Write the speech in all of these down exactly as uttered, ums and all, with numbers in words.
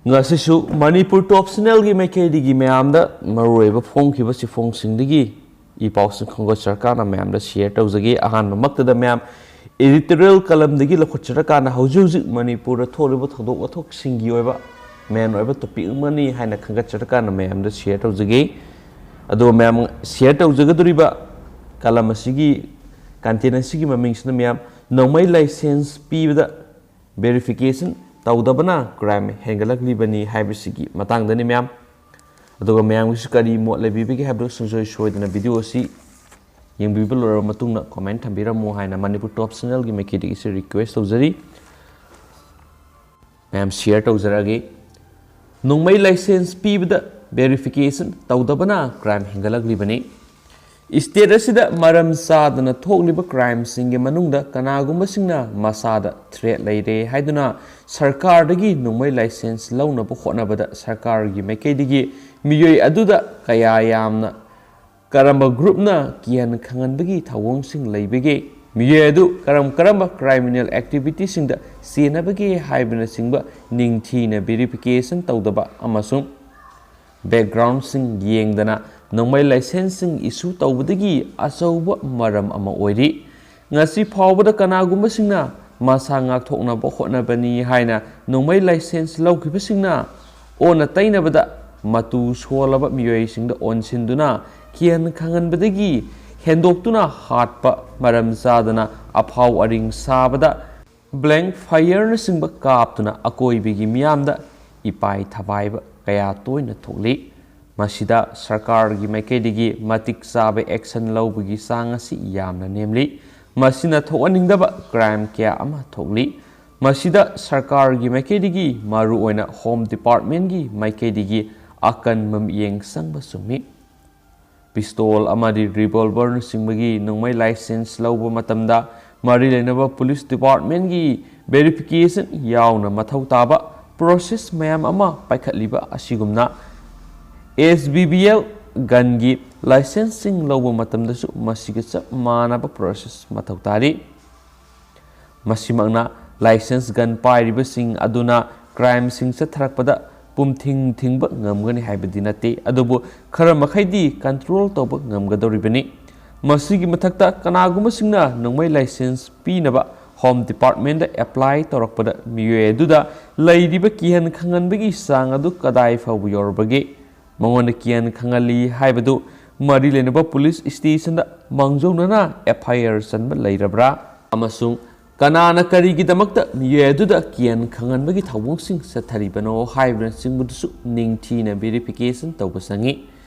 ꯉꯁꯤꯁꯨ ꯃꯅꯤꯄꯨꯔ ꯇꯣꯞ ꯆꯦꯅꯦꯜꯒꯤ ꯃꯥꯏꯀꯩꯗꯒꯤ ꯃꯌꯥꯝꯗ ꯃꯔꯨꯑꯣꯏꯕ ꯐꯣꯡꯈꯤꯕ ꯆꯦꯐꯣꯡꯁꯤꯡꯗꯒꯤ ꯏ ꯄꯥꯎꯁꯤꯡ ꯈꯣꯝꯒꯠꯆꯔꯀꯥꯟꯗ ꯃꯌꯥꯝꯗ ꯁꯤꯌꯔ ꯇꯧꯖꯒꯦ꯫ ꯑꯍꯥꯟꯕꯃꯛꯇꯗ ꯃꯌꯥꯝ ꯏꯗꯤꯇꯣꯔꯤꯌꯦꯜ ꯀꯂꯝꯗꯒꯤ ꯂꯧꯈꯠꯆꯔꯀꯥꯟꯗ ꯍꯧꯖꯤꯛ ꯍꯧꯖꯤꯛ ꯃꯅꯤꯄꯨꯔꯗ ꯊꯣꯛꯂꯤꯕ ꯊꯧꯗꯣꯛ ꯋꯥꯊꯣꯛꯁꯤꯡꯒꯤ ꯑꯣꯏꯕ ꯃꯦꯟ ꯑꯣꯏꯕ ꯇꯣꯄꯤꯛ ꯑꯃꯅꯤ ꯍꯥꯏꯅ ꯈꯟꯒꯠꯆꯔꯀꯥꯟꯗ ꯃꯌꯥꯝꯗ ꯁꯤꯌꯔ ꯇꯧꯖꯒꯦ꯫ ꯑꯗꯣ ꯃꯌꯥꯝ ꯁꯤꯌꯔ ꯇꯧꯖꯒꯗꯧꯔꯤꯕ ꯀꯂꯝ ꯑꯁꯤꯒꯤ ꯀꯟꯇꯦꯟ ꯑꯁꯤꯒꯤ ꯃꯃꯤꯡꯁꯤꯅ ꯃꯌꯥꯝ ꯅꯣꯡꯃꯩ ꯂꯥꯏꯁꯦꯟꯁ ꯄꯤꯕꯗ ꯚꯦꯔꯤꯐꯤꯀꯦꯁꯟ ꯇꯧꯗꯕꯅ ꯀ꯭ꯔꯥꯏꯝ ꯍꯦꯟꯒꯠꯂꯛꯂꯤꯕꯅꯤ ꯍꯥꯏꯕꯁꯤꯒꯤ ꯃꯇꯥꯡꯗꯅꯤ ꯃꯌꯥꯝ꯫ ꯑꯗꯨꯒ ꯃꯌꯥꯝꯒꯤꯁꯨ ꯀꯔꯤ ꯃꯣꯠ ꯂꯩꯕꯤꯕꯒꯦ ꯍꯥꯏꯕꯗꯨ ꯁꯨꯡꯁꯣꯏ ꯁꯣꯏꯗꯅ ꯚꯤꯗꯤꯑꯣ ꯑꯁꯤ ꯌꯦꯡꯕꯤꯕ ꯂꯣꯏꯔꯕ ꯃꯇꯨꯡꯗ ꯀꯣꯃꯦꯟ ꯊꯝꯕꯤꯔꯝꯃꯨ ꯍꯥꯏꯅ ꯃꯅꯤꯄꯨꯔ ꯇꯣꯞ ꯆꯦꯅꯦꯜꯒꯤ ꯃꯥꯏꯀꯩꯗꯒꯤꯁꯨ ꯔꯤꯀ꯭ꯋꯦꯁ ꯇꯧꯖꯔꯤ꯫ ꯃꯌꯥꯝ ꯁꯤꯌꯔ ꯇꯧꯖꯔꯛꯑꯒꯦ꯫ ꯅꯣꯡꯃꯩ ꯂꯥꯏꯁꯦꯟꯁ ꯄꯤꯕꯗ ꯚꯦꯔꯤꯐꯤꯀꯦꯁꯟ ꯇꯧꯗꯕꯅ ꯀ꯭ꯔꯥꯏꯝ ꯍꯦꯟꯒꯠꯂꯛꯂꯤꯕꯅꯤ꯫ ꯁ꯭ꯇꯦꯠ ꯑꯁꯤꯗ ꯃꯔꯝ ꯆꯥꯗꯅ ꯊꯣꯛꯂꯤꯕ ꯀ꯭ꯔꯥꯏꯝꯁꯤꯡꯒꯤ ꯃꯅꯨꯡꯗ ꯀꯅꯥꯒꯨꯝꯕꯁꯤꯡꯅ ꯃꯁꯥꯗ ꯊ꯭ꯔꯦꯠ ꯂꯩꯔꯦ ꯍꯥꯏꯗꯨꯅ ꯁꯔꯀꯥꯔꯗꯒꯤ ꯅꯣꯡꯃꯩ ꯂꯥꯏꯁꯦꯟꯁ ꯂꯧꯅꯕ ꯍꯣꯠꯅꯕꯗ ꯁꯔꯀꯥꯔꯒꯤ ꯃꯥꯏꯀꯩꯗꯒꯤ ꯃꯤꯑꯣꯏ ꯑꯗꯨꯗ ꯀꯌꯥ ꯌꯥꯝꯅ ꯀꯔꯝꯕ ꯒ꯭ꯔꯨꯞꯅ ꯀꯤꯍꯟ ꯈꯪꯍꯟꯕꯒꯤ ꯊꯧꯑꯣꯡꯁꯤꯡ ꯂꯩꯕꯒꯦ? ꯃꯤꯑꯣꯏ ꯑꯗꯨ ꯀꯔꯝ ꯀꯔꯝꯕ ꯀ꯭ꯔꯤꯃꯤꯅꯦꯜ ꯑꯦꯛꯇꯤꯚꯤꯇꯤꯁꯤꯡꯗ ꯆꯦꯟꯅꯕꯒꯦ ꯍꯥꯏꯕꯅꯆꯤꯡꯕ ꯅꯤꯡꯊꯤꯅ ꯚꯦꯔꯤꯐꯤꯀꯦꯁꯟ ꯇꯧꯗꯕ ꯑꯃꯁꯨꯡ ꯕꯦꯛꯒ꯭ꯔꯥꯎꯟꯁꯤꯡ ꯌꯦꯡꯗꯅ ꯅꯣꯡꯃꯩ ꯂꯥꯏꯁꯦꯟꯁꯁꯤꯡ ꯏꯁꯨ ꯇꯧꯕꯗꯒꯤ ꯑꯆꯧꯕ ꯃꯔꯝ ꯑꯃ ꯑꯣꯏꯔꯤ꯫ ꯉꯁꯤ ꯐꯥꯎꯕꯗ ꯀꯅꯥꯒꯨꯝꯕꯁꯤꯡꯅ ꯃꯁꯥ ꯉꯥꯛꯊꯣꯛꯅꯕ ꯍꯣꯠꯅꯕꯅꯤ ꯍꯥꯏꯅ ꯅꯣꯡꯃꯩ ꯂꯥꯏꯁꯦꯟꯁ ꯂꯧꯈꯤꯕꯁꯤꯡꯅ ꯑꯣꯟꯅ ꯇꯩꯅꯕꯗ ꯃꯇꯨ ꯁꯣꯜꯂꯕ ꯃꯤꯑꯣꯏꯁꯤꯡꯗ ꯑꯣꯟꯁꯤꯟꯗꯨꯅ ꯀꯤꯍꯟ ꯈꯪꯍꯟꯕꯗꯒꯤ ꯍꯦꯟꯗꯣꯛꯇꯨꯅ ꯍꯥꯠꯄ, ꯃꯔꯝ ꯆꯥꯗꯅ ꯑꯐꯥꯎ ꯑꯔꯤꯡ ꯁꯥꯕꯗ ꯕ꯭ꯂꯦꯡ ꯐꯥꯌꯔꯅꯆꯤꯡꯕ ꯀꯥꯞꯇꯨꯅ ꯑꯀꯣꯏꯕꯒꯤ ꯃꯤꯌꯥꯝꯗ ꯏꯄꯥꯏ ꯊꯕꯥꯏꯕ ꯀꯌꯥ ꯇꯣꯏꯅ ꯊꯣꯛꯂꯤ꯫ ꯃꯁꯤꯗ ꯁꯔꯀꯥꯔꯒꯤ ꯃꯥꯏꯀꯩꯗꯒꯤ ꯃꯇꯤꯛ ꯆꯥꯕ ꯑꯦꯛꯁꯟ ꯂꯧꯕꯒꯤ ꯆꯥꯡ ꯑꯁꯤ ꯌꯥꯝꯅ ꯅꯦꯝꯂꯤ꯫ ꯃꯁꯤꯅ ꯊꯣꯛꯍꯟꯅꯤꯡꯗꯕ ꯀ꯭ꯔꯥꯏꯝ ꯀꯌꯥ ꯑꯃ ꯊꯣꯛꯂꯤ꯫ ꯃꯁꯤꯗ ꯁꯔꯀꯥꯔꯒꯤ ꯃꯥꯏꯀꯩꯗꯒꯤ ꯃꯔꯨꯑꯣꯏꯅ ꯍꯣꯝ ꯗꯤꯄꯥꯔꯠꯃꯦꯟꯒꯤ ꯃꯥꯏꯀꯩꯗꯒꯤ ꯑꯀꯟꯕ ꯃꯤꯠꯌꯦꯡ ꯆꯪꯕ ꯆꯨꯝꯃꯤ꯫ ꯄꯤꯁꯇꯣꯜ ꯑꯃꯗꯤ ꯔꯤꯚꯣꯜꯚꯔꯅꯆꯤꯡꯕꯒꯤ ꯅꯣꯡꯃꯩ ꯂꯥꯏꯁꯦꯟꯁ ꯂꯧꯕ ꯃꯇꯝꯗ ꯃꯔꯤ ꯂꯩꯅꯕ ꯄꯨꯂꯤꯁ ꯗꯤꯄꯥꯔꯠꯃꯦꯟꯒꯤ ꯚꯦꯔꯤꯐꯤꯀꯦꯁꯟ ꯌꯥꯎꯅ ꯃꯊꯧ ꯇꯥꯕ ꯄ꯭ꯔꯣꯁꯦꯁ ꯃꯌꯥꯝ ꯑꯃ ꯄꯥꯏꯈꯠꯂꯤꯕ ꯑꯁꯤꯒꯨꯝꯅ, ꯑꯦꯁ ꯕꯤ ꯕꯤ ꯑꯦꯜ ꯒꯟꯒꯤ ꯂꯥꯏꯁꯦꯟꯁꯁꯤꯡ ꯂꯧꯕ ꯃꯇꯝꯗꯁꯨ ꯃꯁꯤꯒ ꯆꯞ ꯃꯥꯟꯅꯕ ꯄ꯭ꯔꯣꯁꯦꯁ ꯃꯊꯧ ꯇꯥꯔꯤ꯫ ꯃꯁꯤꯃꯛꯅ ꯂꯥꯏꯁꯦꯟꯁ ꯒꯟ ꯄꯥꯏꯔꯤꯕꯁꯤꯡ ꯑꯗꯨꯅ ꯀ꯭ꯔꯥꯏꯝꯁꯤꯡ ꯆꯠꯊꯔꯛꯄꯗ ꯄꯨꯝꯊꯤꯡ ꯊꯤꯡꯕ ꯉꯝꯒꯅꯤ ꯍꯥꯏꯕꯗꯤ ꯅꯠꯇꯦ, ꯑꯗꯨꯕꯨ ꯈꯔ ꯃꯈꯩꯗꯤ ꯀꯟꯇ꯭ꯔꯣꯜ ꯇꯧꯕ ꯉꯝꯒꯗꯧꯔꯤꯕꯅꯤ꯫ ꯃꯁꯤꯒꯤ ꯃꯊꯛꯇ ꯀꯅꯥꯒꯨꯝꯕꯁꯤꯡꯅ ꯅꯣꯡꯃꯩ ꯂꯥꯏꯁꯦꯟꯁ ꯄꯤꯅꯕ ꯍꯣꯝ ꯗꯤꯄꯥꯔꯠꯃꯦꯟꯗ ꯑꯦꯄ꯭ꯂꯥꯏ ꯇꯧꯔꯛꯄꯗ ꯃꯤꯑꯣꯏ ꯑꯗꯨꯗ ꯂꯩꯔꯤꯕ ꯀꯤꯍꯟ ꯈꯪꯍꯟꯕꯒꯤ ꯆꯥꯡ ꯑꯗꯨ ꯀꯗꯥꯏ ꯐꯥꯎꯕ ꯌꯧꯔꯕꯒꯦ? ꯃꯉꯣꯟꯗ ꯀꯤꯍꯟ ꯈꯪꯍꯜꯂꯤ ꯍꯥꯏꯕꯗꯨ ꯃꯔꯤ ꯂꯩꯅꯕ ꯄꯨꯂꯤꯁ ꯁ꯭ꯇꯦꯁꯟꯗ ꯃꯥꯡꯖꯧꯅꯅ ꯑꯦꯐ ꯑꯥꯏ ꯑꯥꯔ ꯆꯟꯕ ꯂꯩꯔꯕ꯭ꯔꯥ? ꯑꯃꯁꯨꯡ ꯀꯅꯥꯅ ꯀꯔꯤꯒꯤꯗꯃꯛꯇ ꯃꯤꯑꯣꯏ ꯑꯗꯨꯗ ꯀꯤꯍꯟ ꯈꯪꯍꯟꯕꯒꯤ ꯊꯧꯑꯣꯡꯁꯤꯡ ꯆꯠꯊꯔꯤꯕꯅꯣ ꯍꯥꯏꯕꯅꯆꯤꯡꯕꯗꯨꯁꯨ ꯅꯤꯡꯊꯤꯅ ꯚꯦꯔꯤꯐꯤꯀꯦꯁꯟ ꯇꯧꯕ ꯆꯪꯏ꯫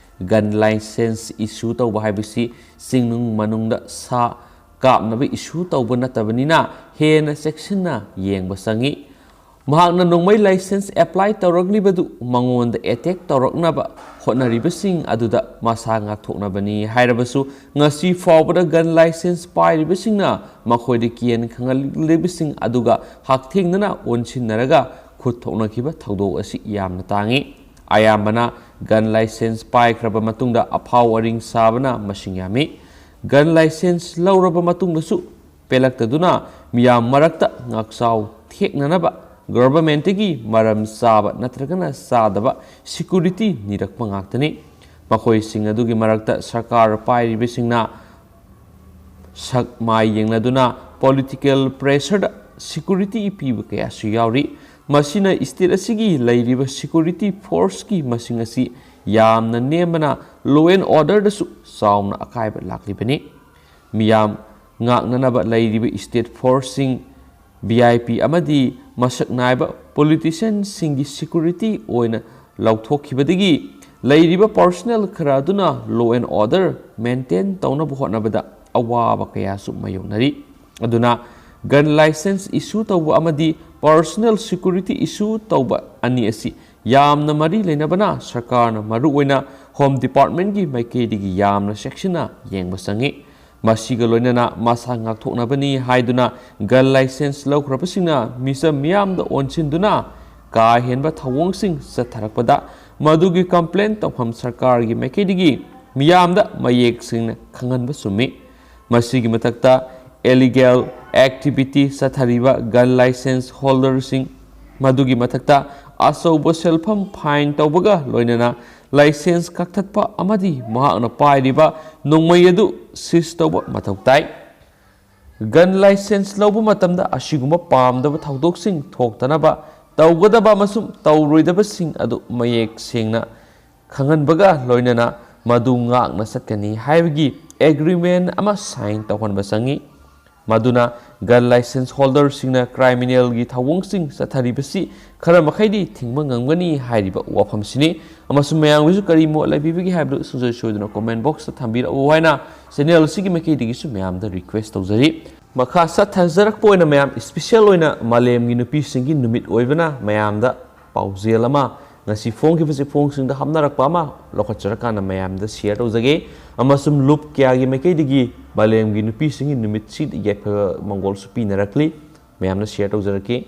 ꯒꯟ ꯂꯥꯏꯁꯦꯟꯁ ꯏꯁꯨ ꯇꯧꯕ ꯍꯥꯏꯕꯁꯤ ꯆꯤꯡꯅꯨꯡ ꯃꯅꯨꯡꯗ ꯁꯥ ꯀꯥꯞꯅꯕ ꯏꯁꯨ ꯇꯧꯕ ꯅꯠꯇꯕꯅꯤꯅ ꯍꯦꯟꯅ ꯆꯦꯛꯁꯤꯟꯅ ꯌꯦꯡꯕ ꯆꯪꯏ꯫ ꯃꯍꯥꯛꯅ ꯅꯣꯡꯃꯩ ꯂꯥꯏꯁꯦꯟꯁ ꯑꯦꯄ꯭ꯂꯥꯏ ꯇꯧꯔꯛꯂꯤꯕꯗꯨ ꯃꯉꯣꯟꯗ ꯑꯦꯇꯦꯛ ꯇꯧꯔꯛꯅꯕ ꯍꯣꯠꯅꯔꯤꯕꯁꯤꯡ ꯑꯗꯨꯗ ꯃꯁꯥ ꯉꯥꯛꯊꯣꯛꯅꯕꯅꯤ ꯍꯥꯏꯔꯕꯁꯨ, ꯉꯁꯤ ꯐꯥꯎꯕꯗ ꯒꯟ ꯂꯥꯏꯁꯦꯟꯁ ꯄꯥꯏꯔꯤꯕꯁꯤꯡꯅ ꯃꯈꯣꯏꯗ ꯀꯤꯍꯟ ꯈꯪꯍꯜꯂꯤꯕꯁꯤꯡ ꯑꯗꯨꯒ ꯍꯛꯊꯦꯡꯅꯅ ꯑꯣꯟꯁꯤꯟꯅꯔꯒ ꯈꯨꯠ ꯊꯣꯛꯅꯈꯤꯕ ꯊꯧꯗꯣꯛ ꯑꯁꯤ ꯌꯥꯝꯅ ꯇꯥꯡꯏ꯫ ꯑꯌꯥꯝꯕꯅ ꯒꯟ ꯂꯥꯏꯁꯦꯟꯁ ꯄꯥꯏꯈ꯭ꯔꯕ ꯃꯇꯨꯡꯗ ꯑꯐꯥꯎ ꯑꯔꯤꯡ ꯁꯥꯕꯅ ꯃꯁꯤꯡ ꯌꯥꯝꯃꯤ꯫ ꯒꯟ ꯂꯥꯏꯁꯦꯟꯁ ꯂꯧꯔꯕ ꯃꯇꯨꯡꯗꯁꯨ ꯄꯦꯜꯂꯛꯇꯗꯨꯅ ꯃꯤꯌꯥꯝ ꯃꯔꯛꯇ ꯉꯥꯛꯆꯥꯎ ꯊꯦꯛꯅꯅꯕ ꯒꯚꯔꯟꯃꯦꯟꯠꯇꯒꯤ ꯃꯔꯝ ꯆꯥꯕ ꯅꯠꯇ꯭ꯔꯒꯅ ꯆꯥꯗꯕ ꯁꯦꯀ꯭ꯌꯨꯔꯤꯇꯤ ꯅꯤꯔꯛꯄ ꯉꯥꯛꯇꯅꯤ꯫ ꯃꯈꯣꯏꯁꯤꯡ ꯑꯗꯨꯒꯤ ꯃꯔꯛꯇ ꯁꯔꯀꯥꯔ ꯄꯥꯏꯔꯤꯕꯁꯤꯡꯅ ꯁꯛ ꯃꯥꯏ ꯌꯦꯡꯅꯗꯨꯅ ꯄꯣꯂꯤꯇꯤꯀꯦꯜ ꯄ꯭ꯔꯦꯁꯔꯗ ꯁꯦꯀ꯭ꯌꯨꯔꯤꯇꯤ ꯄꯤꯕ ꯀꯌꯥꯁꯨ ꯌꯥꯎꯔꯤ꯫ ꯃꯁꯤꯅ ꯁ꯭ꯇꯦꯠ ꯑꯁꯤꯒꯤ ꯂꯩꯔꯤꯕ ꯁꯦꯀ꯭ꯌꯨꯔꯤꯇꯤ ꯐꯣꯔꯁꯀꯤ ꯃꯁꯤꯡ ꯑꯁꯤ ꯌꯥꯝꯅ ꯅꯦꯝꯕꯅ ꯂꯣ ꯑꯦꯟ ꯑꯣꯔꯗꯔꯗꯁꯨ ꯆꯥꯎꯅ ꯑꯀꯥꯏꯕ ꯂꯥꯛꯂꯤꯕꯅꯤ꯫ ꯃꯤꯌꯥꯝ ꯉꯥꯛꯅꯅꯕ ꯂꯩꯔꯤꯕ ꯁ꯭ꯇꯦꯠ ꯐꯣꯔꯁꯁꯤꯡ, ꯚꯤ ꯑꯥꯏ ꯄꯤ ꯑꯃꯗꯤ ꯃꯁꯛ ꯅꯥꯏꯕ ꯄꯣꯂꯤꯇꯤꯁꯤꯌꯟꯁꯤꯡꯒꯤ ꯁꯦꯀ꯭ꯌꯨꯔꯤꯇꯤ ꯑꯣꯏꯅ ꯂꯧꯊꯣꯛꯈꯤꯕꯗꯒꯤ ꯂꯩꯔꯤꯕ ꯄꯔꯁꯣꯅꯦꯜ ꯈꯔ ꯑꯗꯨꯅ ꯂꯣ ꯑꯦꯟ ꯑꯣꯔꯗꯔ ꯃꯦꯟꯇꯦꯟ ꯇꯧꯅꯕ ꯍꯣꯠꯅꯕꯗ ꯑꯋꯥꯕ ꯀꯌꯥꯁꯨ ꯃꯥꯌꯣꯛꯅꯔꯤ꯫ ꯑꯗꯨꯅ ꯒꯟ ꯂꯥꯏꯁꯦꯟꯁ ꯏꯁꯨ ꯇꯧꯕ ꯑꯃꯗꯤ ꯄꯔꯁꯣꯅꯦꯜ ꯁꯦꯀ꯭ꯌꯨꯔꯤꯇꯤ ꯏꯁꯨ ꯇꯧꯕ ꯑꯅꯤ ꯑꯁꯤ ꯌꯥꯝꯅ ꯃꯔꯤ ꯂꯩꯅꯕꯅ ꯁꯔꯀꯥꯔꯅ ꯃꯔꯨꯑꯣꯏꯅ ꯍꯣꯝ ꯗꯤꯄꯥꯔꯠꯃꯦꯟꯠꯀꯤ ꯃꯥꯏꯀꯩꯗꯒꯤ ꯌꯥꯝꯅ ꯆꯦꯛꯁꯤꯟꯅ ꯌꯦꯡꯕ ꯆꯪꯏ꯫ ꯃꯁꯤꯒ ꯂꯣꯏꯅꯅ ꯃꯁꯥ ꯉꯥꯛꯊꯣꯛꯅꯕꯅꯤ ꯍꯥꯏꯗꯨꯅ ꯒꯟ ꯂꯥꯏꯁꯦꯟꯁ ꯂꯧꯈ꯭ꯔꯕꯁꯤꯡꯅ ꯃꯤꯆꯝ ꯃꯤꯌꯥꯝꯗ ꯑꯣꯟꯁꯤꯟꯗꯨꯅ ꯀꯥ ꯍꯦꯟꯕ ꯊꯧꯑꯣꯡꯁꯤꯡ ꯆꯠꯊꯔꯛꯄꯗ ꯃꯗꯨꯒꯤ ꯀꯝꯄ꯭ꯂꯦꯟ ꯇꯧꯐꯝ ꯁꯔꯀꯥꯔꯒꯤ ꯃꯥꯏꯀꯩꯗꯒꯤ ꯃꯤꯌꯥꯝꯗ ꯃꯌꯦꯛ ꯁꯦꯡꯅ ꯈꯪꯍꯟꯕ ꯆꯨꯝꯃꯤ꯫ ꯃꯁꯤꯒꯤ ꯃꯊꯛꯇ ꯏꯂꯤꯒꯦꯜ ꯑꯦꯛꯇꯤꯚꯤꯇꯤ ꯆꯠꯊꯔꯤꯕ ꯒꯟ ꯂꯥꯏꯁꯦꯟꯁ ꯍꯣꯜꯗꯔꯁꯤꯡ, ꯃꯗꯨꯒꯤ ꯃꯊꯛꯇ ꯑꯆꯧꯕ ꯁꯦꯜꯐꯝ ꯐꯥꯏꯟ ꯇꯧꯕꯒ ꯂꯣꯏꯅꯅ ꯂꯥꯏꯁꯦꯟꯁ ꯀꯛꯊꯠꯄ ꯑꯃꯗꯤ ꯃꯍꯥꯛꯅ ꯄꯥꯏꯔꯤꯕ ꯅꯣꯡꯃꯩ ꯑꯗꯨ ꯁꯤꯖ ꯇꯧꯕ ꯃꯊꯧ ꯇꯥꯏ꯫ ꯒꯟ ꯂꯥꯏꯁꯦꯟꯁ ꯂꯧꯕ ꯃꯇꯝꯗ ꯑꯁꯤꯒꯨꯝꯕ ꯄꯥꯝꯗꯕ ꯊꯧꯗꯣꯛꯁꯤꯡ ꯊꯣꯛꯇꯅꯕ ꯇꯧꯒꯗꯕ ꯑꯃꯁꯨꯡ ꯇꯧꯔꯣꯏꯗꯕꯁꯤꯡ ꯑꯗꯨ ꯃꯌꯦꯛ ꯁꯦꯡꯅ ꯈꯪꯍꯟꯕꯒ ꯂꯣꯏꯅꯅ ꯃꯗꯨ ꯉꯥꯛꯅ ꯆꯠꯀꯅꯤ ꯍꯥꯏꯕꯒꯤ ꯑꯦꯒ꯭ꯔꯤꯃꯦꯟ ꯑꯃ ꯁꯥꯏꯟ ꯇꯧꯍꯟꯕ ꯆꯪꯏ꯫ ꯃꯗꯨꯅ ꯒꯟ ꯂꯥꯏꯁꯦꯟꯁ ꯍꯣꯜꯗꯔꯁꯤꯡꯅ ꯀ꯭ꯔꯤꯃꯤꯅꯦꯜꯒꯤ ꯊꯧꯑꯣꯡꯁꯤꯡ ꯆꯠꯊꯔꯤꯕꯁꯤ ꯈꯔ ꯃꯈꯩꯗꯤ ꯊꯤꯡꯕ ꯉꯝꯒꯅꯤ ꯍꯥꯏꯔꯤꯕ ꯋꯥꯐꯝꯁꯤꯅꯤ꯫ ꯑꯃꯁꯨꯡ ꯃꯌꯥꯝꯒꯤꯁꯨ ꯀꯔꯤ ꯃꯣꯠ ꯂꯩꯕꯤꯕꯒꯦ ꯍꯥꯏꯕꯗꯨ ꯁꯨꯡꯁꯣꯏ ꯁꯣꯏꯗꯅ ꯀꯣꯃꯦꯟ ꯕꯣꯛꯁꯇ ꯊꯝꯕꯤꯔꯛꯎ ꯍꯥꯏꯅ ꯆꯦꯅꯦꯜ ꯑꯁꯤꯒꯤ ꯃꯥꯏꯀꯩꯗꯒꯤꯁꯨ ꯃꯌꯥꯝꯗ ꯔꯤꯀ꯭ꯋꯦꯁ ꯇꯧꯖꯔꯤ꯫ ꯃꯈꯥ ꯆꯠꯊꯖꯔꯛꯄ ꯑꯣꯏꯅ ꯃꯌꯥꯝ ꯏꯁꯄꯤꯁꯦꯜ ꯑꯣꯏꯅ ꯃꯥꯂꯦꯝꯒꯤ ꯅꯨꯄꯤꯁꯤꯡꯒꯤ ꯅꯨꯃꯤꯠ ꯑꯣꯏꯕꯅ ꯃꯌꯥꯝꯗ ꯄꯥꯎꯖꯦꯜ ꯑꯃ ꯉꯁꯤ ꯐꯣꯡꯈꯤꯕꯁꯤ ꯐꯣꯡꯁꯤꯡꯗ ꯍꯥꯞꯅꯔꯛꯄ ꯑꯃ ꯂꯧꯈꯠꯆꯔꯀꯥꯟꯗ ꯃꯌꯥꯝꯗ ꯁꯤꯌꯔ ꯇꯧꯖꯒꯦ꯫ ꯑꯃꯁꯨꯡ ꯂꯨꯞ ꯀꯌꯥꯒꯤ ꯃꯥꯏꯀꯩꯗꯒꯤ ꯃꯥꯂꯦꯝꯒꯤ ꯅꯨꯄꯤꯁꯤꯡꯒꯤ ꯅꯨꯃꯤꯠꯁꯤ ꯌꯥꯏꯐꯕ ꯃꯪꯒꯣꯜꯁꯨ ꯄꯤꯅꯔꯛꯂꯤ꯫ ꯃꯌꯥꯝꯅ ꯁꯤꯌꯔ ꯇꯧꯖꯔꯛꯀꯦ꯫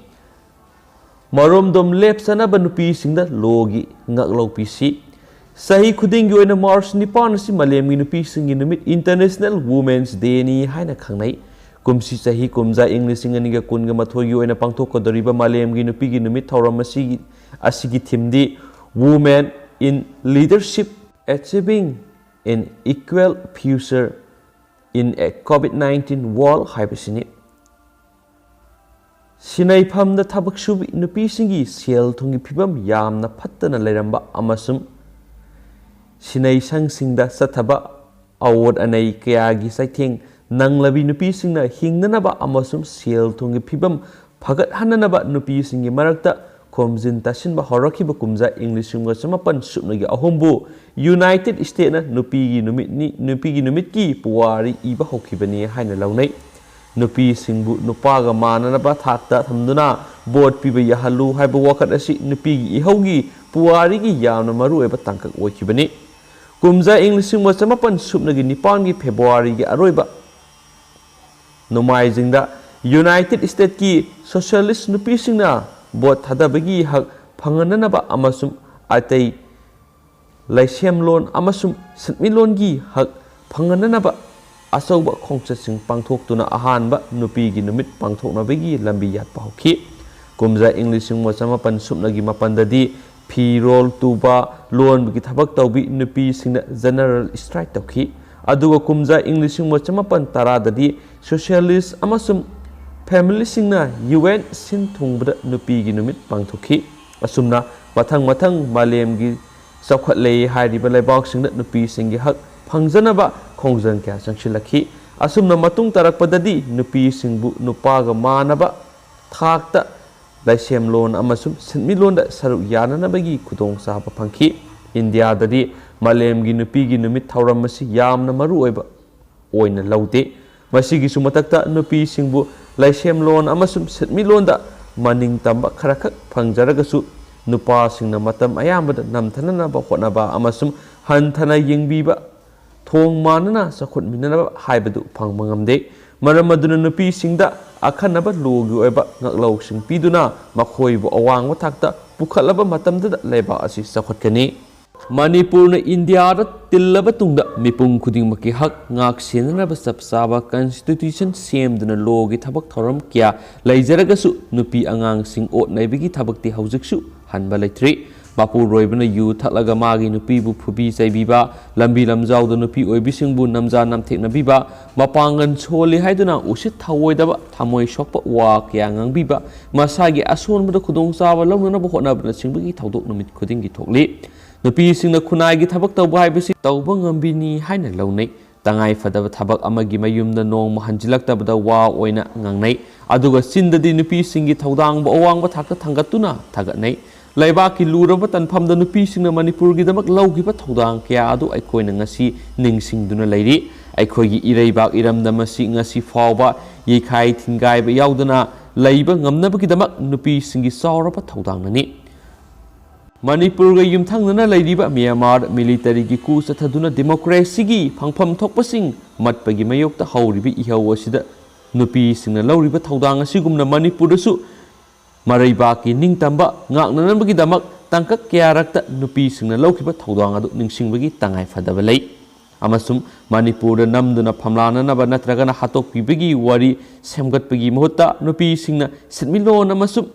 ꯃꯔꯣꯝꯗꯣꯝ ꯂꯦꯞꯆꯅꯕ ꯅꯨꯄꯤꯁꯤꯡꯗ ꯂꯣꯒꯤ ꯉꯥꯛꯂꯧ ꯄꯤꯁꯤ꯫ ꯆꯍꯤ ꯈꯨꯗꯤꯡꯒꯤ ꯑꯣꯏꯅ ꯃꯥꯔꯆ ꯅꯤꯄꯥꯟ ꯑꯁꯤ ꯃꯥꯂꯦꯝꯒꯤ ꯅꯨꯄꯤꯁꯤꯡꯒꯤ ꯅꯨꯃꯤꯠ, ꯏꯟꯇꯔꯅꯦꯁꯅꯦꯜ ꯋꯨꯃꯦꯟꯁ ꯗꯦꯅꯤ ꯍꯥꯏꯅ ꯈꯪꯅꯩ꯫ ꯀꯨꯝꯁꯤ ꯆꯍꯤ ꯀꯨꯝꯖꯥ ꯏꯪ ꯂꯤꯁꯤꯡ ꯑꯅꯤꯒ ꯀꯨꯟꯒ ꯃꯥꯊꯣꯏꯒꯤ ꯑꯣꯏꯅ ꯄꯥꯡꯊꯣꯛꯀꯗꯧꯔꯤꯕ ꯃꯥꯂꯦꯝꯒꯤ ꯅꯨꯄꯤꯒꯤ ꯅꯨꯃꯤꯠ ꯊꯧꯔꯝ ꯑꯁꯤꯒꯤ, ꯑꯁꯤꯒꯤ ꯊꯤꯝꯗꯤ Women in Leadership, Achieving an Equal Future in a COVID nineteen World ꯍꯥꯏꯕꯁꯤꯅꯤ꯫ ꯁꯤꯟꯅꯩꯐꯝꯗ ꯊꯕꯛ ꯁꯨꯕꯤ ꯅꯨꯄꯤꯁꯤꯡꯒꯤ ꯁꯦꯜ ꯊꯨꯝꯒꯤ ꯐꯤꯕꯝ ꯌꯥꯝꯅ ꯐꯠꯇꯅ ꯂꯩꯔꯝꯕ ꯑꯃꯁꯨꯡ ꯁꯤꯟꯅꯩ ꯁꯪꯁꯤꯡꯗ ꯆꯠꯊꯕ ꯑꯋꯣꯠ ꯑꯅꯩ ꯀꯌꯥꯒꯤ ꯆꯩꯊꯦꯡ ꯅꯪꯂꯕꯤ ꯅꯨꯄꯤꯁꯤꯡꯅ ꯍꯤꯡꯅꯅꯕ ꯑꯃꯁꯨꯡ ꯁꯦꯜ ꯊꯨꯝꯒꯤ ꯐꯤꯕꯝ ꯐꯒꯠꯍꯟꯅꯅꯕ ꯅꯨꯄꯤꯁꯤꯡꯒꯤ ꯃꯔꯛꯇ ꯈꯣꯝꯖꯤꯟ ꯇꯥꯁꯤꯟꯕ ꯍꯧꯔꯛꯈꯤꯕ ꯀꯨꯝꯖꯥ ꯏꯪ ꯂꯤꯁꯤꯡ ꯑꯃꯒ ꯆꯃꯥꯄꯟ ꯁꯨꯞꯅꯒꯤ ꯑꯍꯨꯝꯕꯨ ꯌꯨꯅꯥꯏꯇꯦꯗ ꯁ꯭ꯇꯦꯠꯅ ꯅꯨꯄꯤꯒꯤ ꯅꯨꯃꯤꯠꯅꯤ, ꯅꯨꯄꯤꯒꯤ ꯅꯨꯃꯤꯠꯀꯤ ꯄꯨꯋꯥꯔꯤ ꯏꯕ ꯍꯧꯈꯤꯕꯅꯤ ꯍꯥꯏꯅ ꯂꯧꯅꯩ꯫ ꯅꯨꯄꯤꯁꯤꯡꯕꯨ ꯅꯨꯄꯥꯒ ꯃꯥꯟꯅꯅꯕ ꯊꯥꯛꯇ ꯊꯝꯗꯨꯅ ꯚꯣꯠ ꯄꯤꯕ ꯌꯥꯍꯜꯂꯨ ꯍꯥꯏꯕ ꯋꯥꯈꯜ ꯑꯁꯤ ꯅꯨꯄꯤꯒꯤ ꯏꯍꯧꯒꯤ ꯄꯨꯋꯥꯔꯤꯒꯤ ꯌꯥꯝꯅ ꯃꯔꯨꯑꯣꯏꯕ ꯇꯥꯡꯀꯛ ꯑꯣꯏꯈꯤꯕꯅꯤ꯫ ꯀꯨꯝꯖꯥ ꯏꯪ ꯂꯤꯁꯤꯡ ꯑꯃꯒ ꯆꯃꯥꯄꯟ ꯁꯨꯞꯅꯒꯤ ꯅꯤꯄꯥꯟꯒꯤ ꯐꯦꯕ꯭ꯔꯨꯋꯥꯔꯤꯒꯤ ꯑꯔꯣꯏꯕ ꯅꯣꯡꯃꯥꯏꯖꯤꯡꯗ ꯌꯨꯅꯥꯏꯇꯦꯗ ꯁ꯭ꯇꯦꯠꯀꯤ ꯁꯣꯁꯤꯌꯦꯂꯤꯁ ꯅꯨꯄꯤꯁꯤꯡꯅ ꯚꯣꯠ ꯊꯥꯗꯕꯒꯤ ꯍꯛ ꯐꯪꯍꯟꯅꯅꯕ ꯑꯃꯁꯨꯡ ꯑꯇꯩ ꯂꯩꯁꯦꯝꯂꯣꯟ ꯑꯃꯁꯨꯡ ꯁꯦꯟꯃꯤꯠꯂꯣꯟꯒꯤ ꯍꯛ ꯐꯪꯍꯟꯅꯅꯕ ꯑꯆꯧꯕ ꯈꯣꯡꯆꯠꯁꯤꯡ ꯄꯥꯡꯊꯣꯛꯇꯨꯅ ꯑꯍꯥꯟꯕ ꯅꯨꯄꯤꯒꯤ ꯅꯨꯃꯤꯠ ꯄꯥꯡꯊꯣꯛꯅꯕꯒꯤ ꯂꯝꯕꯤ ꯌꯥꯠꯄ ꯍꯧꯈꯤ꯫ ꯀꯨꯝꯖꯥ ꯏꯪ ꯂꯤꯁꯤꯡ ꯑꯃ ꯆꯃꯥꯄꯟ ꯁꯨꯞꯅꯒꯤ ꯃꯥꯄꯟꯗꯗꯤ ꯐꯤꯔꯣꯜ ꯇꯨꯕ, ꯂꯣꯟꯕꯒꯤ ꯊꯕꯛ ꯇꯧꯕꯤ ꯅꯨꯄꯤꯁꯤꯡꯅ general strike ꯇꯧꯈꯤ꯫ ꯑꯗꯨꯒ ꯀꯨꯝꯖꯥ ꯏꯪ ꯂꯤꯁꯤꯡ ꯑꯃ ꯆꯃꯥꯄꯟ ꯇꯔꯥꯗꯗꯤ socialist ꯑꯃꯁꯨꯡ feministꯁꯤꯡꯅ U N ꯁꯤꯟ ꯊꯨꯡꯕꯗ ꯅꯨꯄꯤꯒꯤ ꯅꯨꯃꯤꯠ ꯄꯥꯡꯊꯣꯛꯈꯤ꯫ ꯑꯁꯨꯝꯅ ꯃꯊꯪ ꯃꯊꯪ ꯃꯥꯂꯦꯝꯒꯤ ꯆꯥꯎꯈꯠꯂꯦ ꯍꯥꯏꯔꯤꯕ ꯂꯩꯕꯥꯛꯁꯤꯡꯗ ꯅꯨꯄꯤꯁꯤꯡꯒꯤ ꯍꯛ ꯐꯪꯖꯅꯕ ꯈꯣꯡꯖꯪ ꯀꯌꯥ ꯆꯪꯁꯤꯜꯂꯛꯈꯤ꯫ ꯑꯁꯨꯝꯅ ꯃꯇꯨꯡ ꯇꯥꯔꯛꯄꯗꯗꯤ ꯅꯨꯄꯤꯁꯤꯡꯕꯨ ꯅꯨꯄꯥꯒ ꯃꯥꯟꯅꯕ ꯊꯥꯛꯇ ꯂꯥꯏꯁꯦꯝꯂꯣꯟ ꯑꯃꯁꯨꯡ ꯁꯤꯟꯃꯤꯠꯂꯣꯟꯗ ꯁꯔꯨꯛ ꯌꯥꯅꯅꯕꯒꯤ ꯈꯨꯗꯣꯡꯆꯥꯕ ꯐꯪꯈꯤ꯫ ꯏꯟꯗꯤꯌꯥꯗꯗꯤ ꯃꯥꯂꯦꯝꯒꯤ ꯅꯨꯄꯤꯒꯤ ꯅꯨꯃꯤꯠ ꯊꯧꯔꯝ ꯑꯁꯤ ꯌꯥꯝꯅ ꯃꯔꯨꯑꯣꯏꯕ ꯑꯣꯏꯅ ꯂꯧꯗꯦ꯫ ꯃꯁꯤꯒꯤꯁꯨ ꯃꯊꯛꯇ ꯅꯨꯄꯤꯁꯤꯡꯕꯨ ꯂꯥꯏꯁꯦꯝꯂꯣꯟ ꯑꯃꯁꯨꯡ ꯁꯤꯟꯃꯤꯠꯂꯣꯟꯗ ꯃꯅꯤꯡ ꯇꯝꯕ ꯈꯔꯈꯛ ꯐꯪꯖꯔꯒꯁꯨ ꯅꯨꯄꯥꯁꯤꯡꯅ ꯃꯇꯝ ꯑꯌꯥꯝꯕꯗ ꯅꯝꯊꯅꯅꯕ ꯍꯣꯠꯅꯕ ꯑꯃꯁꯨꯡ ꯍꯟꯊꯅ ꯌꯦꯡꯕꯤꯕ, ꯊꯣꯡ ꯃꯥꯟꯅꯅ ꯆꯥꯎꯈꯠꯃꯤꯟꯅꯅꯕ ꯍꯥꯏꯕꯗꯨ ꯐꯪꯕ ꯉꯝꯗꯦ꯫ ꯃꯔꯝ ꯑꯗꯨꯅ ꯅꯨꯄꯤꯁꯤꯡꯗ ꯑꯈꯟꯅꯕ ꯂꯣꯒꯤ ꯑꯣꯏꯕ ꯉꯥꯛꯂꯧꯁꯤꯡ ꯄꯤꯗꯨꯅ ꯃꯈꯣꯏꯕꯨ ꯑꯋꯥꯡꯕ ꯊꯥꯛꯇ ꯄꯨꯈꯠꯂꯕ ꯃꯇꯝꯗꯗ ꯂꯩꯕꯥꯛ ꯑꯁꯤ ꯆꯥꯎꯈꯠꯀꯅꯤ꯫ ꯃꯅꯤꯄꯨꯔꯅ ꯏꯟꯗꯤꯌꯥꯗ ꯇꯤꯜꯂꯕ ꯇꯨꯡꯗ ꯃꯤꯄꯨꯝ ꯈꯨꯗꯤꯡꯃꯛꯀꯤ ꯍꯛ ꯉꯥꯛ ꯁꯦꯟꯅꯅꯕ ꯆꯞ ꯆꯥꯕ constitution ꯁꯦꯝꯗꯨꯅ ꯂꯣꯒꯤ ꯊꯕꯛ ꯊꯧꯔꯝ ꯀꯌꯥ ꯂꯩꯖꯔꯒꯁꯨ ꯅꯨꯄꯤ ꯑꯉꯥꯡꯁꯤꯡ ꯑꯣꯠ ꯅꯩꯕꯒꯤ ꯊꯕꯛꯇꯤ ꯍꯧꯖꯤꯛꯁꯨ ꯍꯟꯕ ꯂꯩꯇ꯭ꯔꯤ꯫ ꯃꯄꯨꯔꯣꯏꯕꯅ ꯌꯨ ꯊꯛꯂꯒ ꯃꯥꯒꯤ ꯅꯨꯄꯤꯕꯨ ꯐꯨꯕꯤ ꯆꯩꯕꯤꯕ, ꯂꯝꯕꯤ ꯂꯝꯖꯥꯎꯗ ꯅꯨꯄꯤ ꯑꯣꯏꯕꯤꯁꯤꯡꯕꯨ ꯅꯝꯖꯥ ꯅꯝꯊꯦꯛꯅꯕꯤꯕ, ꯃꯄꯥꯡꯒꯜ ꯁꯣꯜꯂꯤ ꯍꯥꯏꯗꯨꯅ ꯎꯁꯤꯠ ꯊꯑꯣꯏꯗꯕ, ꯊꯃꯣꯏ ꯁꯣꯛꯄ ꯋꯥ ꯀꯌꯥ ꯉꯥꯡꯕꯤꯕ, ꯃꯁꯥꯒꯤ ꯑꯁꯣꯟꯕꯗ ꯈꯨꯗꯣꯡꯆꯥꯕ ꯂꯧꯅꯅꯕ ꯍꯣꯠꯅꯕꯅꯆꯤꯡꯕꯒꯤ ꯊꯧꯗꯣꯛ ꯅꯨꯃꯤꯠ ꯈꯨꯗꯤꯡꯒꯤ ꯊꯣꯛꯂꯤ꯫ ꯅꯨꯄꯤꯁꯤꯡꯅ ꯈꯨꯟꯅꯥꯏꯒꯤ ꯊꯕꯛ ꯇꯧꯕ ꯍꯥꯏꯕꯁꯤ ꯇꯧꯕ ꯉꯝꯕꯤꯅꯤ ꯍꯥꯏꯅ ꯂꯧꯅꯩ꯫ ꯇꯉꯥꯏ ꯐꯗꯕ ꯊꯕꯛ ꯑꯃꯒꯤ ꯃꯌꯨꯝꯗ ꯅꯣꯡꯃ ꯍꯟꯖꯤꯜꯂꯛꯇꯕꯗ ꯋꯥ ꯑꯣꯏꯅ ꯉꯥꯡꯅꯩ꯫ ꯑꯗꯨꯒ ꯆꯤꯟꯗꯗꯤ ꯅꯨꯄꯤꯁꯤꯡꯒꯤ ꯊꯧꯗꯥꯡꯕꯨ ꯑꯋꯥꯡꯕ ꯊꯥꯛꯇ ꯊꯥꯡꯒꯠꯇꯨꯅ ꯊꯥꯒꯠꯅꯩ꯫ ꯂꯩꯕꯥꯛꯀꯤ ꯂꯨꯔꯕ ꯇꯥꯟꯐꯝꯗ ꯅꯨꯄꯤꯁꯤꯡꯅ ꯃꯅꯤꯄꯨꯔꯒꯤꯗꯃꯛ ꯂꯧꯈꯤꯕ ꯊꯧꯗꯥꯡ ꯀꯌꯥ ꯑꯗꯨ ꯑꯩꯈꯣꯏꯅ ꯉꯁꯤ ꯅꯤꯡꯁꯤꯡꯗꯨꯅ ꯂꯩꯔꯤ꯫ ꯑꯩꯈꯣꯏꯒꯤ ꯏꯔꯩꯕꯥꯛ ꯏꯔꯝꯗꯝ ꯑꯁꯤ ꯉꯁꯤ ꯐꯥꯎꯕ ꯌꯩꯈꯥꯏ ꯊꯤꯟꯒꯥꯏꯕ ꯌꯥꯎꯗꯅ ꯂꯩꯕ ꯉꯝꯅꯕꯒꯤꯗꯃꯛ ꯅꯨꯄꯤꯁꯤꯡꯒꯤ ꯆꯥꯎꯔꯕ ꯊꯧꯗꯥꯡꯅꯅꯤ꯫ ꯃꯅꯤꯄꯨꯔꯒ ꯌꯨꯝꯊꯪꯅꯅ ꯂꯩꯔꯤꯕ ꯃ꯭ꯌꯥꯟꯃꯥꯔ ꯃꯤꯂꯤꯇꯔꯤꯒꯤ ꯀꯨ ꯆꯠꯊꯗꯨꯅ ꯗꯤꯃꯣꯀ꯭ꯔꯦꯁꯤꯒꯤ ꯐꯪꯐꯝ ꯊꯣꯛꯄꯁꯤꯡ ꯃꯠꯄꯒꯤ ꯃꯥꯌꯣꯛꯇ ꯍꯧꯔꯤꯕ ꯏꯍꯧ ꯑꯁꯤꯗ ꯅꯨꯄꯤꯁꯤꯡꯅ ꯂꯧꯔꯤꯕ ꯊꯧꯗꯥꯡ ꯑꯁꯤꯒꯨꯝꯅ ꯃꯅꯤꯄꯨꯔꯗꯁꯨ ꯃꯔꯩꯕꯥꯛꯀꯤ ꯅꯤꯡꯇꯝꯕ ꯉꯥꯛꯅꯅꯕꯒꯤꯗꯃꯛ ꯇꯥꯡꯀꯛ ꯀꯌꯥꯔꯛꯇ ꯅꯨꯄꯤꯁꯤꯡꯅ ꯂꯧꯈꯤꯕ ꯊꯧꯗꯥꯡ ꯑꯗꯨ ꯅꯤꯡꯁꯤꯡꯕꯒꯤ ꯇꯉꯥꯏ ꯐꯗꯕ ꯂꯩ꯫ ꯑꯃꯁꯨꯡ ꯃꯅꯤꯄꯨꯔꯗ ꯅꯝꯗꯨꯅ ꯐꯝꯂꯥꯅꯅꯕ ꯅꯠꯇ꯭ꯔꯒꯅ ꯍꯥꯠꯇꯣꯛꯄꯤꯕꯒꯤ ꯋꯥꯔꯤ ꯁꯦꯝꯒꯠꯄꯒꯤ ꯃꯍꯨꯠꯇ ꯅꯨꯄꯤꯁꯤꯡꯅ ꯁꯦꯟꯃꯤꯠꯂꯣꯟ ꯑꯃꯁꯨꯡ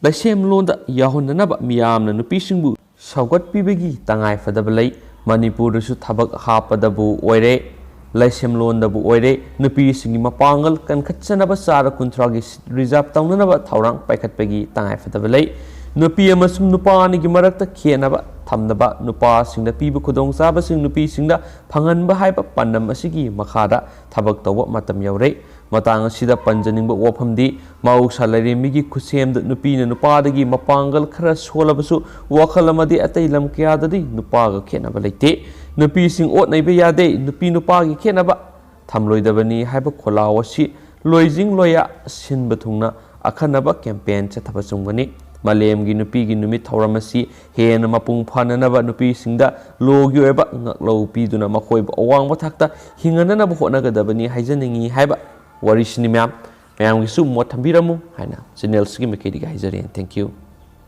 ꯂꯩꯁꯦꯝꯂꯣꯟꯗ ꯌꯥꯎꯍꯟꯅꯅꯕ ꯃꯤꯌꯥꯝꯅ ꯅꯨꯄꯤꯁꯤꯡꯕꯨ ꯁꯧꯒꯠꯄꯤꯕꯒꯤ ꯇꯉꯥꯏ ꯐꯗꯕ ꯂꯩ꯫ ꯃꯅꯤꯄꯨꯔꯗꯁꯨ ꯊꯕꯛ ꯍꯥꯞꯄꯗꯕꯨ ꯑꯣꯏꯔꯦ, ꯂꯩꯁꯦꯝꯂꯣꯟꯗꯕꯨ ꯑꯣꯏꯔꯦ, ꯅꯨꯄꯤꯁꯤꯡꯒꯤ ꯃꯄꯥꯡꯒꯜ ꯀꯟꯈꯠꯆꯅꯕ ꯆꯥꯗ ꯀꯨꯟꯊ꯭ꯔꯥꯒꯤ ꯁꯤꯠ ꯔꯤꯖꯥꯔꯚ ꯇꯧꯅꯅꯕ ꯊꯧꯔꯥꯡ ꯄꯥꯏꯈꯠꯄꯒꯤ ꯇꯉꯥꯏ ꯐꯗꯕ ꯂꯩ꯫ ꯅꯨꯄꯤ ꯑꯃꯁꯨꯡ ꯅꯨꯄꯥ ꯑꯅꯤꯒꯤ ꯃꯔꯛꯇ ꯈꯦꯠꯅꯕ ꯊꯝꯅꯕ ꯅꯨꯄꯥꯁꯤꯡꯗ ꯄꯤꯕ ꯈꯨꯗꯣꯡꯆꯥꯕꯁꯤꯡ ꯅꯨꯄꯤꯁꯤꯡꯗ ꯐꯪꯍꯟꯕ ꯍꯥꯏꯕ ꯄꯥꯟꯗꯝ ꯑꯁꯤꯒꯤ ꯃꯈꯥꯗ ꯊꯕꯛ ꯇꯧꯕ ꯃꯇꯝ ꯌꯧꯔꯦ꯫ ꯃꯇꯥꯡ ꯑꯁꯤꯗ ꯄꯟꯖꯅꯤꯡꯕ ꯋꯥꯐꯝꯗꯤ, ꯃꯍꯧꯁꯥ ꯂꯥꯏꯔꯦꯝꯕꯤꯒꯤ ꯈꯨꯠꯁꯦꯝꯗ ꯅꯨꯄꯤꯅ ꯅꯨꯄꯥꯗꯒꯤ ꯃꯄꯥꯡꯒꯜ ꯈꯔ ꯁꯣꯜꯂꯕꯁꯨ, ꯋꯥꯈꯜ ꯑꯃꯗꯤ ꯑꯇꯩ ꯂꯝ ꯀꯌꯥꯗꯗꯤ ꯅꯨꯄꯥꯒ ꯈꯦꯠꯅꯕ ꯂꯩꯇꯦ꯫ ꯅꯨꯄꯤꯁꯤꯡ ꯑꯣꯠ ꯅꯩꯕ ꯌꯥꯗꯦ, ꯅꯨꯄꯤ ꯅꯨꯄꯥꯒꯤ ꯈꯦꯠꯅꯕ ꯊꯝꯂꯣꯏꯗꯕꯅꯤ ꯍꯥꯏꯕ ꯈꯣꯜꯂꯥꯎ ꯑꯁꯤ ꯂꯣꯏꯖꯤꯡ ꯂꯣꯏꯌꯥ ꯁꯤꯟꯕ ꯊꯨꯡꯅ ꯑꯈꯟꯅꯕ ꯀꯦꯝꯄꯦꯟ ꯆꯠꯊꯕ ꯆꯨꯝꯒꯅꯤ꯫ ꯃꯥꯂꯦꯝꯒꯤ ꯅꯨꯄꯤꯒꯤ ꯅꯨꯃꯤꯠ ꯊꯧꯔꯝ ꯑꯁꯤ ꯍꯦꯟꯅ ꯃꯄꯨꯡ ꯐꯥꯅꯅꯕ ꯅꯨꯄꯤꯁꯤꯡꯗ ꯂꯣꯒꯤ ꯑꯣꯏꯕ ꯉꯥꯛꯂꯧ ꯄꯤꯗꯨꯅ ꯃꯈꯣꯏꯕꯨ ꯑꯋꯥꯡꯕ ꯊꯥꯛꯇ ꯍꯤꯡꯍꯟꯅꯅꯕ ꯍꯣꯠꯅꯒꯗꯕꯅꯤ ꯍꯥꯏꯖꯅꯤꯡꯏ ꯍꯥꯏꯕ ꯋꯥꯔꯤꯁꯤꯅꯤ ꯃꯌꯥꯝ꯫ ꯃꯌꯥꯝꯒꯤꯁꯨ ꯃꯣꯠ ꯊꯝꯕꯤꯔꯝꯃꯨ ꯍꯥꯏꯅ ꯆꯦꯅꯦꯜꯁꯤꯒꯤ ꯃꯥꯏꯀꯩꯗꯒꯤ ꯍꯥꯏꯖꯔꯤ꯫ Thank you꯫